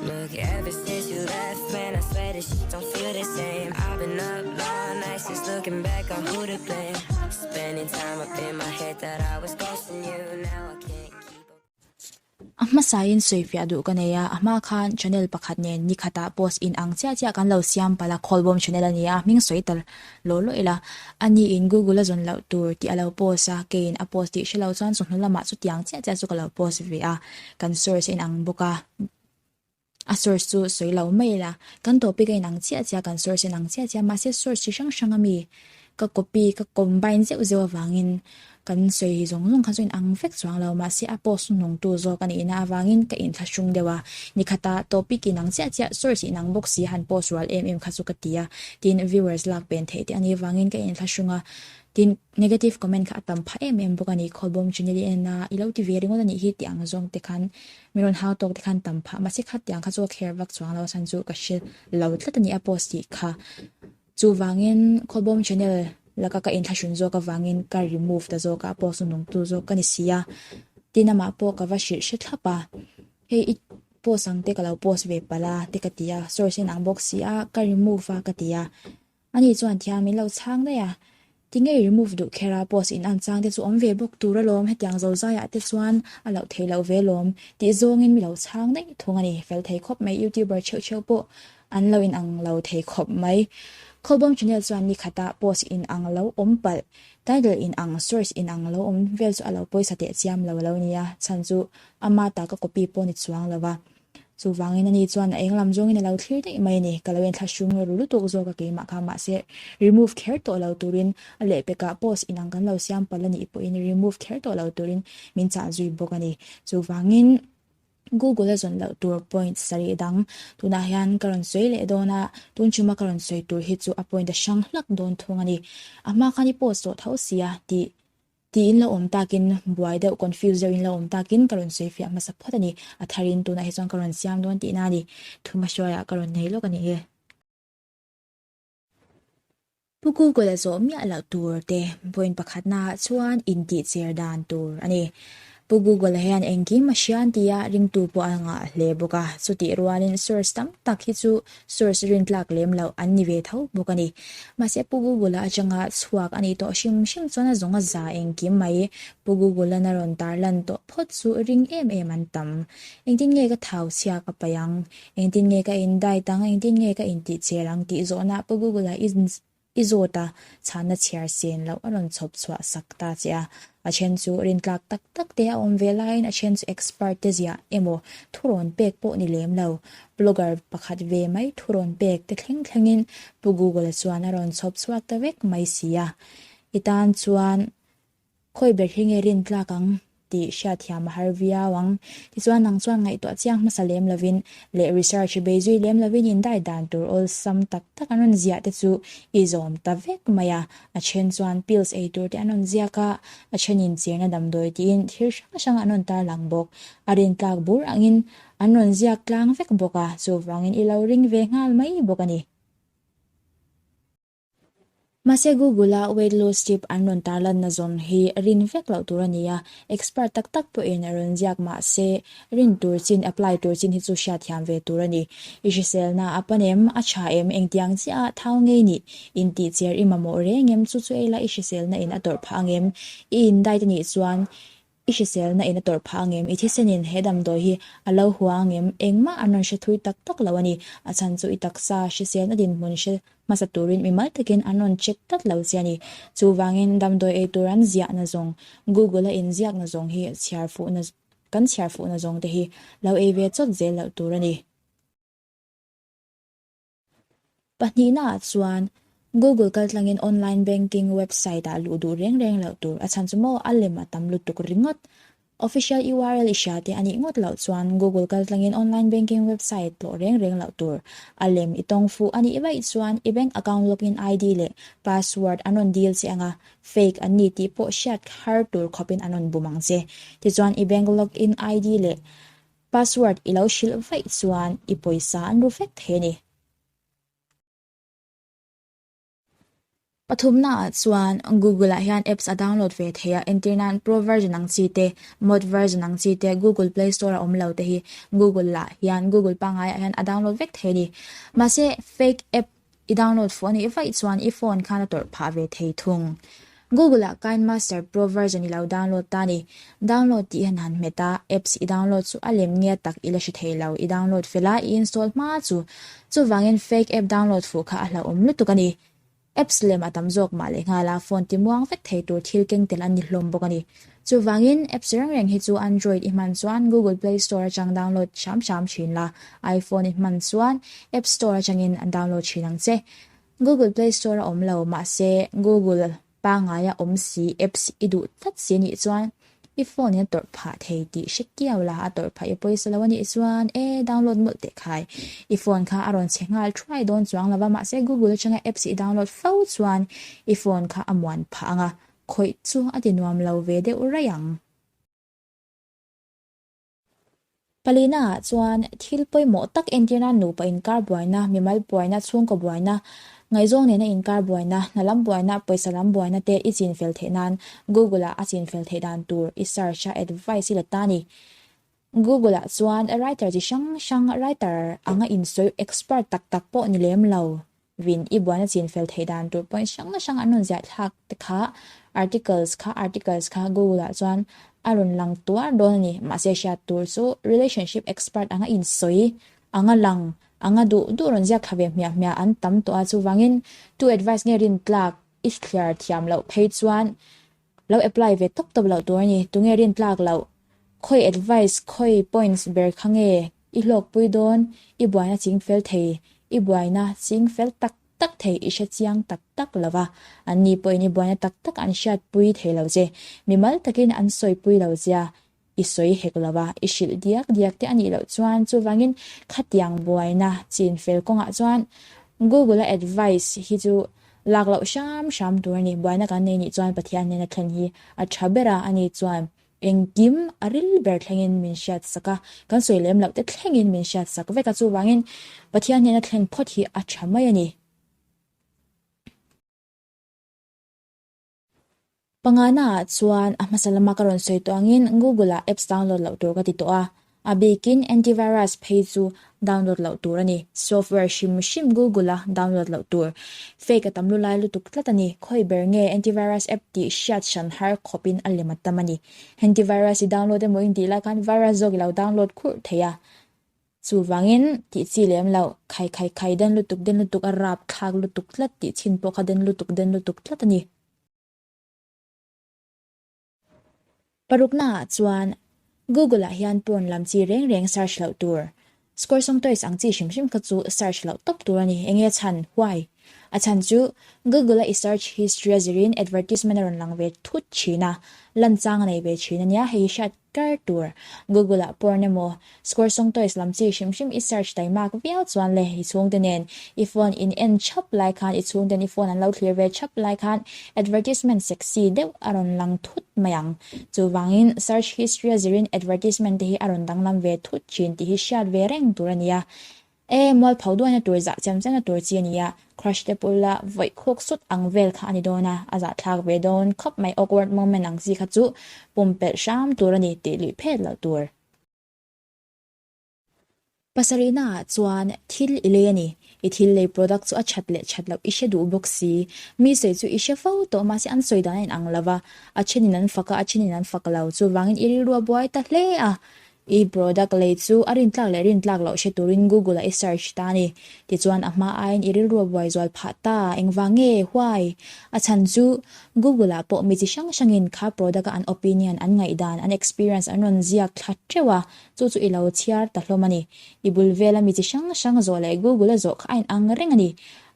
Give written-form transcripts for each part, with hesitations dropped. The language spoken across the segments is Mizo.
Look, ever since you left, man, I swear this shit don't feel the same. I've been up all night since looking back on who to blame. Spending time up in my head that I was ghosting you. Now I can't keep up. A hmasain sawifiah duh ka nei a, a hma khan channel pakhat nen ni khatah post in ang chiah chiah kan lo siam palh a, Khawlbawm channel a ni a, hming sawi ta law law ila, ani in Google a zawn loh tur tih a lo post a, keiin a post tih hre lo chuan chawhnu lamah chutiang chiah chiah chu ka lo post ve a, kan source a inang bawk a, a source chu sawi lo mai ila, kan topic a inang chiah chiah, kan source a inang chiah chiah, mahse source chi hrang hrang ami ka copy ka combine zeuh zeuh avangin kan sawi zawng zawng kha chu inang vek chuang lo, mahse a post hnungtu zawk a nihna avangin ka inthlahrung deuh a, nikhatah topic inang chiah chiah source inang bawk si han post rual em em kha chu ka ti a, tin viewers lak pen theih te a nih avangin ka inthlahrung a, tin negative comment kha a tam phah em em bawk a ni, Khawlbawm channel i en a, i lo ti ve ringawt a nih hi tih ang zawng te khan mi rawn hau tawk te khan tam phah, mahse khatiang kha chu ka kher vak chuang lo a chhan chu ka hre lo tlat a ni a post tih kha. Chuvangin Khawlbawm channel laka ka inthlahrun zawk avangin ka remove ta zawk a, post nungtu zawk ka ni si a, tin amah pawh ka va hrilh hre thlap a, hei i post ang te ka lo post ve palh a te ka ti a, source in ang bawk si a, ka remove a ka ti a, ani chuan thiam min lo chhang daih a, tinge i remove duh kher a, post in an chang te chu awm ve bawk tur alawm, hetiang zo zaiah te chuan a loh theih loh ve lawm tih zawngin mi lo chhang daih thung a ni, fel thei khawp mai youtuber chheuh chheuh pawh An lo inang lo thei khawp mai. Khawlbawm channel chuan ni khatah post inang lo awm palh, title inang, source inang lo awm vel chu a lo pawisa teh chiam lo a lo nia, chhan chu ama ta ka copy pawh ni chuang lo va. Chuvangin ani chuan a eng lam zawngin a lo thlir daih mai a ni. Ka lo inthlahrung ru lutuk zawk a keimah kha mahse remove kher tawh lo turin a lehpekah post inang kan lo siam palh a nih pawhin remove kher tawh lo turin min chah zui bawk a ni. Chuvangin. Google a zawn loh tur point sarih dang tunah hian ka rawn sawi leh dawn a, tun chuma ka rawn sawi tur hi chu a point a hrang hlak dawn thung a ni. A hma khan i post tawh tho sia tih tiin lo awm takin buai deuh confuse deuhin lo awm takin ka rawn sawi fiah hmasa phawt a ni. A tharin tunah hi chuan ka rawn siam dawn tihna a ni. Thuma hruaiah ka rawn nei lawk a ni e. Pu Google a zawh miah loh tur te point pakhatnaah chuan intihcher dan tur a ni. Pu Google hian engkim a hrian tia ringtu pawh a ngah hle bawk a, chutih rualin source tam tak hi chu source rintlak lem loh an ni ve tho bawk a ni. Mahse Pu Google-a atanga chhuak a nih tawh hrim hrim chuan a zawng a za engkim mai. Pu Google-an a rawn tarlan tawh phawt chu ring em em an tam. Engtin nge ka thau chhia ka paih ang? Engtin nge ka in diet ang, engtin nge ka intih cher ang tih zawhna Pu Google-a i zawt a, chhanna chhiar sen loh a rawn chhawp chhuah sak ta che a. A then chu rintlak tak tak te a awm ve laiin a then chu expert te ziah emaw thurawn pek pawh ni lem lo. Blogger pakhat ve mai thurawn pek te thleng thlengin Pu Google-a chuan a rawn chhawp chhuak ta vek mai si a. I tan chuan Khawi ber hi nge rintlak ang tih hriatthiam a har viau ang. Tichuan nang chuan ngaihtuah chiang hmasa lem lovin leh research bei zui lem lovin indai dan tur awlsam tak tak an rawn ziah te chu i zawm ta vek mai a. A then chuan pills ei tur te an rawn ziak a, a thenin chirna damdawi tiin thil hrang hrang an rawn tarlang bawk. A rintlak bur angin an rawn ziak tlang vek bawk a, chuvangin i lo ring ve nghal mai bawk a ni. Mahse Google-a weight loss tip an rawn tarlanna zawng hi rin vek loh tur a ni a, expert tak tak pawhin rawn ziak mah se rin tur chin, apply tur chin hi chu hriatthiam ve tur a ni. I hriselna a pan em? A tha em? Engtiang chiah a thau ngei nih? Intih cher i mamawh reng em? Chu chu ei la i hriselna in a tawrh phah ang em? I in diet a nih chuan I hriselna in a tawrh phah ang em? I thisenin he damdawi hi a lo hua ang em? Engmah an rawn hre thui tak tak lo a ni. A chhan chu i taksa hriselna dinhmun hre hmasa turin mimal takin an rawn check tlat lo che a ni. Chuvangin damdawi ei tur an ziahna zawng, Google-a inziakna zawng hi chhiar fuhna kan chhiar fuhna zawng te hi lo ei ve chawt zel loh tur a ni. Pahnihnaah chuan Google kaltlangin online banking website-ah luh duh reng reng loh tur a chhan chu maw a lem a tam lutuk ringawt. Official URL i hria te a nih ngawt loh chuan Google kaltlangin online banking website tlawh reng reng loh tur. A lem i tawng fuh a nih vaih chuan i bank account login ID leh password an rawn dil che anga fake an ni tih pawh hriat har tur khawpin an rawn bum ang che. Tichuan i bank login ID leh Password i lo hrilh vaih chuan i pawisa an ru vek thei a ni. Pathumnaah chuan Google-ah hian apps a download ve thei a, entirnan Pro version ang chi te, Mod version ang chi te, Google Play Store-a awm lo te hi Google-ah hian Google pangaiah hian a download vek thei a ni. Mahse, fake app i download fuh a nih vaih chuan i phone khan a tawrh phah ve thei thung. Google-ah KineMaster Pro version i lo download ta a ni. Download tih hian han hmet a, apps i download chu a lem nge tak i la hre thei lo, i download fel a, i install hma chu. Chuvangin fake app download fuh kha a hlauhawm lutuk a ni. Apps lem a tam zawk mah leh nghal a, phone ti muang vek thei tur thil keng tel an ni hlawm bawk a ni. Chuvangin, apps reng reng hi chu Android i hman chuan Google Play Store atang download hram hram thin la, iPhone i hman chuan App Store atangin an download thin ang che. Google Play Store a awm lo, mahse Google pangaia awm si apps i duh tlat si anih chuan i phone in a tawrh phah thei tih hre kiau la, a tawrh phah i pawisa lo anih chuan e download mawlh teh khai. I phone kha a rawn che nghal thuai dawn chuang lo va, mahse Google atanga apps i download fo chuan i phone kha a muan phah ang a, khawih chu a ti nuam lo ve deuh raih ang. Palina ah chuan thil pawimawh tak entirna nupa inkar buaina, mimal buaina, chhungkaw buaina, ngaihzawng nena inkar buaina, hna lam buaina, pawisa lam buaina te i chinfel theih nan Google ah a chinfel theih dan tur i search a advice i la ta a ni. Google ah chuan writer chi hrang hrang writer anga insawi expert tak tak pawh ni lem lo. Vin i buaina chin fel theih dan tur point hrang hrang an rawn ziah thlak te kha articles kha articles kha Google ah chuan a rawn lang tuar dawn a ni. Mahse hriat tur chu relationship expert anga insawi anga lang anga duh duh rawn ziak thla ve hmiah hmiah an tam tawh a chuvangin tu advice nge rin tlak i thliar thiam loh phei chuan Lo apply ve tawp tawp loh tur a ni. Tunge rin tlak loh? Khawi advice, khawi points ber kha nge i hlawkpui dawn? I buaina ching fel thei, i buaina ching fel tak tak thei i hre chiang tak tak lo va. An ni pawhin i buaina tak tak an hriatpui thei lo che. Mimal takin an sawipui lo chia, i sawi hek lo va, i hrilh diak diak te a nih loh chuan chuvangin khatiang buaina chin fel kawngah chuan Google-a advice hi chu lak loh hram hram tur a ni. Buaina kan nei nih chuan Pathian hnena thlen hi a tha ber a, ani chuan engkim a ril ber thlengin min hriat sak a, kan sawi lem loh te thlengin min hriat sak vek a, chuvangin Pathian hnena thlen phawt hi a tha mai a ni. Pangana ah chuan a hmasa lama ka rawn sawi tawh angin Google ah apps download loh tur ka ti tawh a, a bikin antivirus phei chu download loh tur a ni. Software hrim hrim Google a download loh tur. Fake a tam lu lai lutuk tlat a ni. Khawi ber nge antivirus app tih hriat hran har khawpin a lem a tam a ni. Antivirus i download emaw intih lai khan virus zawk i lo download khurh thei a. Chuvangin, tih chi lem loh, khai khai khai den lutuk den lutuk a rap thlak lutuk tlat tih chhin pawh kha den lutuk den lutuk tlat a ni. Paruknaah chuan, Google-ah hian porn lam chi reng reng search loh tur. Score song toys ang chi hrim hrim kha chu search loh tawp tur a ni. Enge chhan? Why? A chhan chu, Google-a i search history a zirin advertisement a rawn lang ve thut thin a, lan chang a nei ve thin a nia, hei hi hriat Kar tur. Google ah porn emaw, score song toys lam chi hrim hrim i search taimak viau chuan le i chhungte nen i phone in en chhap lai khan i chhungten i phone an lo thlir ve chhap lai khan advertisement sexy deuh a rawn lang thut mai ang. Chuvangin search history a zirin advertisement te hi a rawn danglam ve thut thin tih hi hriat ve reng tur a nia. E, mualpho duaina tur zah chem chemna tur chi a ni a, crush te pawh ila vawih khuk sut ang vel kha a ni dawn a, a zahthlak ve dawn khawp mai awkward moment ang chi kha chu pumpelh hram tur a ni tih luih phet loh tur. Pasarihna ah chuan thil i lei a ni, i thil lei product chu a that leh that loh i hre duh bawk si, mi sawi chu i hre fo tawh mahse an sawi dan a inang lo va, a thenin an fak a, a thenin an fak lo, chuvangin i rilru a buai ta hle a, I product lei chu a rintlak leh rintlak loh hre turin Google ah i search ta a ni. Tichuan a hma aiin i rilru a buai zual phah ta. Engvang nge? Why? A chhan chu Google ah pawh mi chi hrang hrangin kha product a an opinion, an ngaihdan, an experience an rawn ziak thla teuh a, chu chu i lo chhiar ta hlawm a ni. I bul vela mi chi hrang hrang zawh leh Google a zawh kha a inang reng a ni.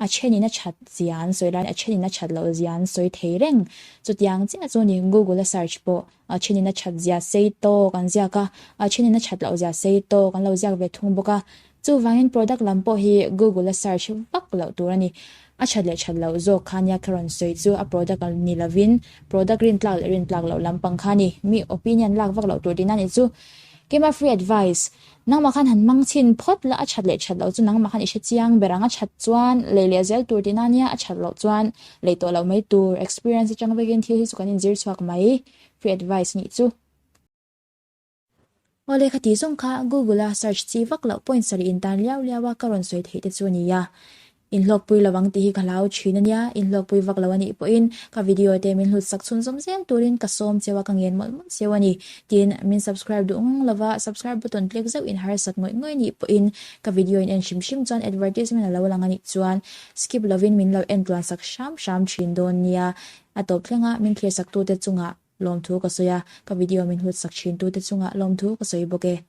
A thenin a that zia an sawi laiin a thenin a that loh zia an sawi thei reng. Chutiang chiah chu ni Google a search pawh. A thenin a that zia sei tawk an ziak a, a thenin a that loh zia sei tawk an lo ziak ve thung bawk a. Chuvangin product lam pawh hi Google a search vak loh tur a ni. A that leh that loh zawk kha nia ka rawn sawi chu a product ni lovin product rin tlak leh rin tlak loh lampang kha a ni. Mi opinion lak vak loh tur tihna nih chu. Keimah free advice, nangmah khan han hmang chhin phawt la, a that leh that loh chu nangmah khan i hre chiang ber ang, a that chuan lei leh zel tur tihna ania, a that loh chuan lei tawh loh mai tur, experience atang vekin thil hi chu kan inzir chhuak mai, free advice nih chu. Awle kha tih zawng kha Google a search chi vak loh point sarih in tan liau liau a ka rawn sawi theih te chu a ni a. Inhlawkpui lo ang tih hi ka hlau thin a nia, inhlawkpui vak lo a nih pawhin ka video te min hlut sak chhun zawm zel turin ka sawm cheu a ka ngen mawlh mawlh cheu a ni. Tin, min subscribe duh ngang lova subscribe button click zeuh in harsat ngawih ngawih a nih pawhin ka video in en hrim hrim chuan advertisement a lo lang a nih chuan skip lovin min lo en tluan sak hram hram thin dawn nia. A tawp thlenga min thlir sak tute chungah lawmthu ka sawi a, ka video min hlut sak thin tute chungah lawmthu ka sawi bawk e.